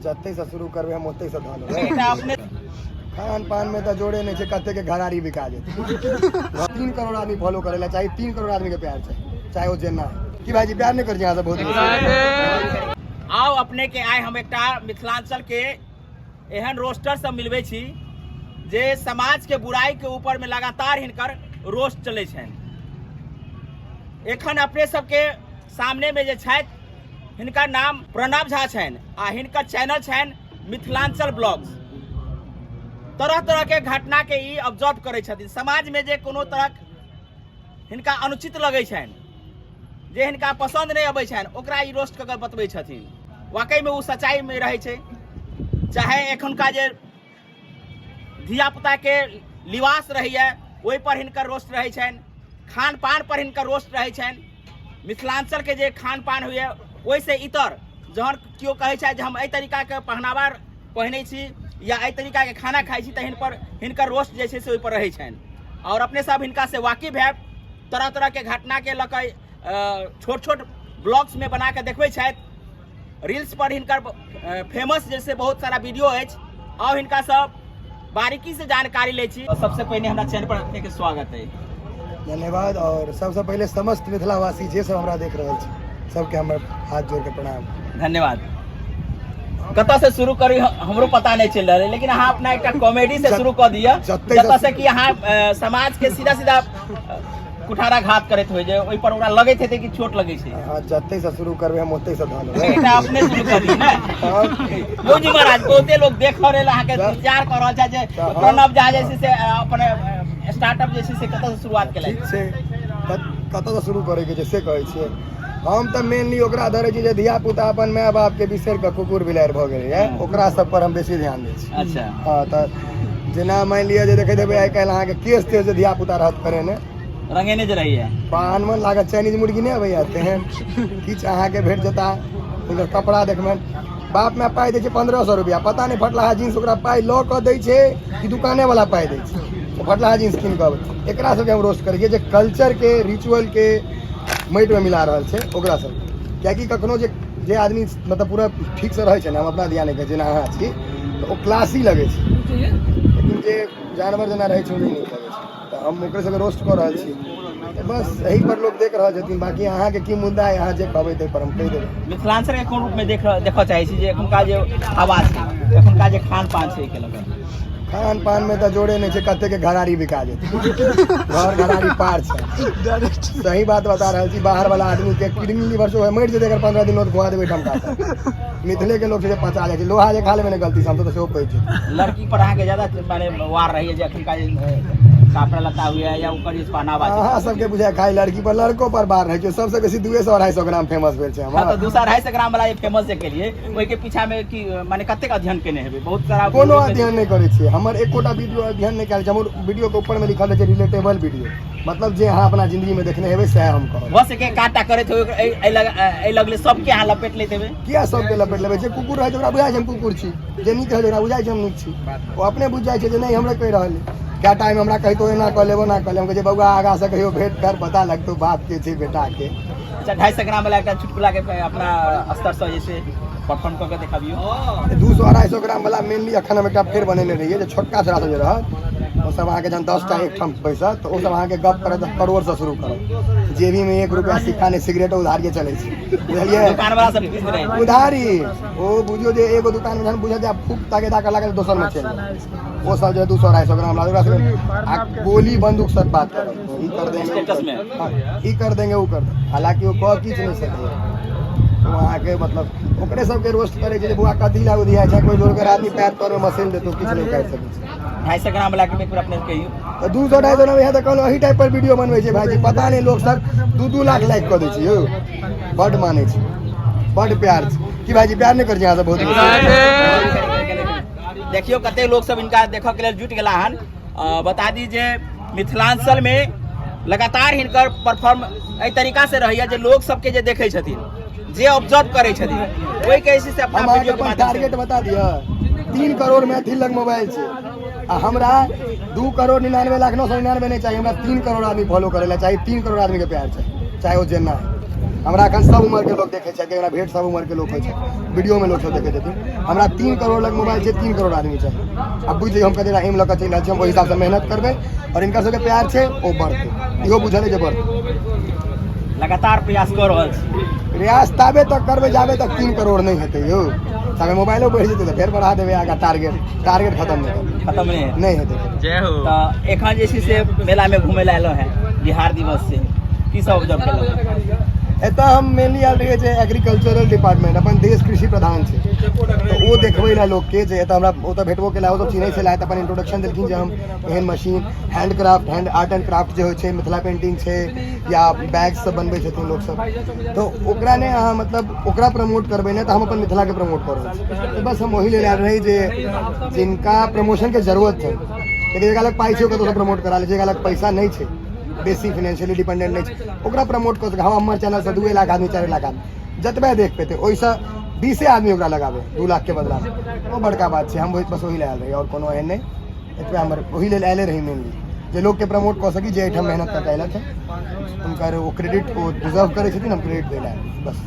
जतैसँ शुरू करबै हम ओतैसँ धऽ लेबै। खान पान में तऽ जोड़े नहि छै, कते के घरारी बिका जेतै। 3 करोड़ आदमी फॉलो करे ला चाही, 3 करोड़ आदमी के प्यार छै, चाहे ओ जेना है। की भाईजी प्यार नहीं कर अहाँ सब बहुत? आउ अपने के आइ हम एकटा मिथिलांचल के एहन रोस्टर सब मिलबै छी जे समाज के बुराई के ऊपर में लगातार हिनकर रोस्ट चलै छनि। एखन अपने सबके सामने में जे छथि हिनकर नाम प्रणव झा छनि आ हिनकर चैनल छनि मिथिलांचल ब्लॉग्स। तरह तरह के घटना के ई ऑब्जर्व करै छथिन। समाज में जे कोनो तरह हिनका अनुचित लगै छनि, जे हिनका पसंद नहि अबै छनि, ओकरा ई रोस्ट कऽ के बतबै छथिन। वाकई में ओ सच्चाई में रहै छै। चाहे एखुनका जे धिया पुता के लिबास रहैया ओहि पर हिनकर रोस्ट रहै छनि, खान पान पर हिनकर रोस्ट रहै छनि। मिथिलांचल के जे खान पान होइए ओहिसँ इतर जहन केओ कहै छथि जे हम एहि तरीकाके पहनावा पहिनै छी या एहि तरीकाके खाना खाइ छी, तऽ हिनकर रोस्ट जे छै से ओहिपर रहै छनि। आओर अपने सब हिनका से वाकिफ हैब। तरह तरहके घटनाके लऽ कऽ छोट छोट ब्लॉग्समे बना कऽ देखबै छथि। रील्स पर हिनकर फेमस जैसे बहुत सारा वीडियो अछि। आउ हिनका सब बारीकी से जानकारी लै छी। सबसे पहिने हमरा चैनल पर अपने के स्वागत है। धन्यवाद। और सबसे पहिले समस्त मिथिलावासी जे सब हमरा देख रहल छी सबके हमर हाथ जोड़ के प्रणाम। धन्यवाद। कतऽ से शुरू करी हमरो पता नहीं चल रहा है, लेकिन अहाँ अपना एकटा कॉमेडी से शुरू कऽ दिअ, जतऽ से कि अहाँ समाज के सीधा सीधा कुठाराघात करैत होइ जे ओहि पर ओकरा लगैत हेतै कि चोट लगै छै। अहाँ जतै से शुरू करबै हम ओतै से धऽ लेबै। एकटा अपने शुरू कऽ दिअ ने। यौ जी महाराज, बहुते लोग देख रहल अहाँके विचार कऽ रहल छै जे प्रणव झा जे छै से अपन स्टार्टअप जे छै से कतऽ से शुरुआत केलथि? ठीक छै, कतऽ से शुरू करैके छै से कहै छियै। हम तऽ मेनली ओकरा धरै छी जे धिया पुता अपन माय बाप के बिसरि कऽ कुकुर बिलाड़ि भऽ गेलैए, ओकरा सब पर हम बेसी ध्यान दै छी। अच्छा। हँ, तऽ जेना मानि लिअ जे देखैत हेबै आइ काल्हि अहाँके केश तेश जे धिया पुता रहत करेने रंगेने जे रहैए, पान मन लागत चाइनीज मुर्गी नहि अबैया तेहन किछु अहाँके भेट जेता। हुनकर कपड़ा देखबनि, बाप माय पाइ दै छै 1500 रुपया, पता नहि फटलाहा जींस ओकरा पाइ लऽ कऽ दै छै कि दुकाने वाला पाइ दै छै, ओ फटलाहा जींस कीन कऽ अबै। एकरा सबके हम रोस्ट करै छियै जे कल्चरके रिचुअलके माटिमे मिला रहल छै ओकरा सबके। किएकि कखनो जे जे आदमी मतलब पूरा ठीकसँ रहै छै ने, हम अपना ध्यान नहि कहै जेना अहाँ छी, तऽ ओ क्लासी लगै छै, लेकिन जे जानवर जेना रहै छै ओ नहि नीक लगै छै। तऽ हम ओकरे सबके रोस्ट कऽ रहल छी, तऽ बस एही पर लोक देख रहल छथिन। बाकी अहाँके की मुद्दा है, अहाँ जे कहबै ताहि पर हम कहि देबै। मिथिलांचल के कोन रूप में देखऽ चाहै छी जे एखुनका जे हवा छै, एखुनका जे खान पान छै, एहिके लऽ कऽ? खान पान में तऽ जोड़े नहि छै, कते के घरारी बिका जेतै, घर घरारी पार छै। सही बात बता रहल छी। बाहर वाला आदमी के किडनी लीवर से मरि जेतै अगर 15 दिन नोत खुआ देबै ठमका। मिथिले के लोक छै जे पचा जाइ छै। लोहा जे खा लेबै ने गलती से हम तऽ सेहो पचि जेतै। लड़की पर अहाँके ज्यादा माने वार रहैए जे एखुनका जे कपड़ा लत्ता हुए या ओकर जे पहनावा छै? अहाँ सबके बुझाय खाली लड़की पर, लड़को पर बार रहै छै। सबसे बेसी 200-250 ग्राम फेमस भेल छै हमर। हँ, तऽ 200-250 ग्राम वाला जे फेमस जे केलियै ओहिके पीछा में की माने कतेक अध्ययन केने हेबै? बहुत सारा। कोनो अध्ययन नहि करै छियै। हमर एकोटा वीडियो अध्ययन नहि कयल छै। हमर वीडियो के ऊपर में लिखल रहै छै रिलेटेबल वीडियो, मतलब जे अहाँ अपना जिंदगी में देखने हेबै सएह हम कहब। भऽ सके काटा करैत होय एहि लगले सबके अहाँ लपेट लैत हेबै। किया सबके लपेट लेबै? जे कुकुर रहै छै ओकरा बुझाइ छै हम कुकुर छी, जे नीक रहै छै ओकरा बुझाइ छै हम नीक छी। ओ अपने बुझि जाइ छै जे नहि हमरे कहि रहल है। कए टाइम हमरा कहितो एना कऽ लेब ओना कऽ लेब, हम कहै छियै बौआ आगाँ से कहियो भेंट कर, पता लगतौ बाप के छै बेटा के। अच्छा, 250 ग्राम वाला एकटा चुटकुला के अपना स्तर से जे छै परफॉर्म कऽ के देखाबियौ। 200-250 ग्राम वाला मेनली अखन हम एकटा फेर बनेने रहियै जे छोटका छोरा सब जे रहत ओ सब अहाँके जहन 10 टा एकठाम बैसत तऽ ओ सब अहाँके गप करत करोड़ से शुरू करत, जेबी में 1 रुपया सिक्का नहि, सिगरेटो उधारिये चलै छै, बुझलियै? दुकान वाला सब खुश रहै छै। उधारी ओ बुझियौ जे एगो दुकान में जहन बुझत जे खूब तगेदा कर लागल दोसर में चलि जायत। ओ सब जे 200-250 ग्राम वाला ओकरा सबके आ गोली बंदूक सब बात करत, ई कर देंगे, उ कर स्टेटस में। हाँ, ई कर देंगे उ कर देंगे, हालांकि ओ कऽ किछु नहि सकैए। ओ अहाँके मतलब ओकरे सबके रोस्ट करै छै जे बौआ कथी लए उधियाइ छै, कोइ जोरगर आदमी पैर तर में मसल देतौ, किछु नहि उखाड़ि सकै छै। 250 ग्राम वाला के एक बेर अपने कहियौ। तऽ 200-250 ग्राम इएह तऽ कहलहुँ, एही टाइप पर वीडियो बनबै छै भाईजी। पता नहि लोक सब 2-2 लाख लाइक कऽ दै छै यौ। बड्ड मानै छै, बड्ड प्यार छै। की भाईजी प्यार नहि करै छी अहाँ सब बहुत? देखियौ कते लोक सब हिनका देखऽ के लेल जुटि गेला हन। बता दी जे मिथिलांचल में लगातार हिनकर परफॉर्म एहि तरीका से रहैया जे लोक सबके जे देखै छथिन, जे ऑब्जर्व करै छथिन, ओहि के जे छै से अपना हम अहाँके वीडियो के अपन माध्यम से टारगेट बता दिअ। 3 करोड़ मैथिल लग मोबाइल छै आ हमरा 2,99,00,999 नहि चाही, हमरा 3 करोड़ आदमी फॉलो करे ला चाही, 3 करोड़ आदमी के प्यार छै, चाहे ओ जेना है। हमरा एखन सब उमरके लोक देखै छै, हमरा भेंट सब उमरके लोक होइ छै, वीडियोमे लोक सब देखै छथिन। हमरा 3 करोड़ लग मोबाइल छै, 3 करोड़ आदमी छै। आब बुझि जइयौ हम कतेक एम लऽ कऽ चलि रहल छी। हम ओहि हिसाबसँ मेहनत करबै आओर हिनकर सबके प्यार छै, ओ बढ़तै। इहो बुझल अइ जे बढ़तै। लगातार प्रयास कऽ रहल छी? प्रयास ताबे तक करबै जाबे तक 3 करोड़ नहि हेतै यौ। ताबे मोबाइलो बढ़ि जेतै तऽ फेर बढ़ा देबै आगाँ टारगेट। टारगेट खतम नहि हेतै। खतम नहि हेतै। नहि हेतै। जय हो। तऽ एखन जे छै से मेलामे घुमै लए एलहुँ हेँ बिहार दिवस से, की सब ऑब्जर्व केलहुँ? एतऽ हम मेनली आयल रहियै जे एग्रीकल्चरल डिपार्टमेंट, अपन देश कृषि प्रधान छै, तऽ ओ देखबै लए लोकके जे एतऽ हमरा ओतऽ भेटबो केला, ओ सब चिन्है छलै तऽ अपन इंट्रोडक्शन देलखिन जे हम एहन machine, handcraft, hand art and craft जे होइ छै, मिथिला पेंटिंग छै या बैग सब बनबै छथिन लोकसब, तऽ ओकरा ने अहाँ मतलब ओकरा प्रमोट करबै ने, तऽ हम अपन मिथिलाके प्रमोट कऽ रहल छी। तऽ बस हम ओही लेल आयल रही जे जिनका प्रमोशनके जरूरत छै, लेकिन जेकरा लग पाइ छै ओ कतौसँ प्रमोट करा लै छै। जेकरा लग पैसा नहि छै, बेसी फाइनेंशियली डिपेंडेंट नहि छै, ओकरा प्रमोट कऽ सकै। हम हमर चैनलसँ 2 लाख आदमी, 4 लाख आदमी जतबे देख पेतै, ओहिसँ 20 आदमी ओकरा लगाबै 2 लाखके बदला, ओ बड़का बात छै। हम बस ओही लए आयल रही आओर कोनो एहन नहि। एतबे हमर ओही लेल आयले रही मेनली जे लोकके प्रमोट कऽ सकी। जे एहिठाम मेहनत कऽ के अयलथि, हुनकर ओ क्रेडिट ओ डिजर्व करै छथिन, हम क्रेडिट दै लए आयल रही बस।